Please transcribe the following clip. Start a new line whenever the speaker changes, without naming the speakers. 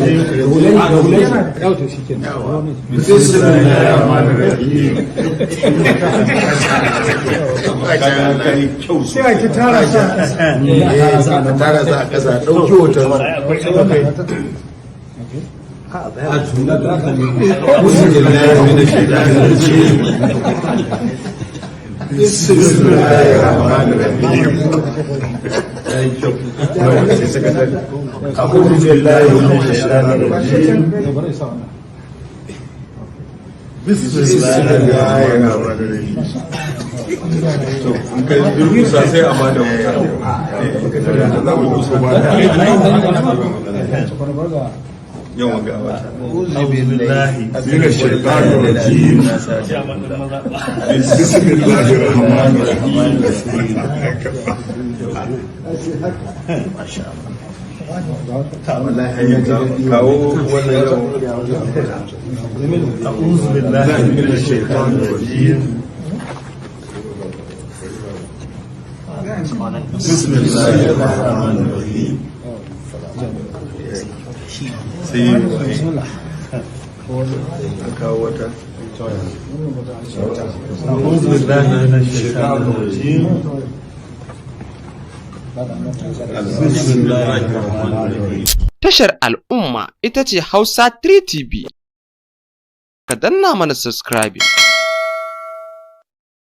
Yau to shi kenan.
Bismillahirrahmanirrahim.
Kai kyau.
Sai a ta tara sa a ƙasa.
Eh, a tara sa a ƙasa, ɗauki hoton. أعوذ بالله من الشيطان الرجيم. بسم الله الرحمن الرحيم. أعوذ بالله من الشيطان الرجيم. بسم الله الرحمن الرحيم.
To, in kai durkusa sai a bada mutane. Za mu dusa ba da. Yawan ga wata.
من الشيطان الرجيم. بسم الله الرحمن الرحيم.
Kawo wannan yau.
أعوذ بالله من الشيطان الرجيم. بسم الله الرحمن الرحيم.
Sai a kawo wata.
أعوذ بالله من الشيطان الرجيم. بسم الله الرحمن الرحيم.
Tashar al'umma ita ce Hausa 3 TV. Ka danna mana subscribing.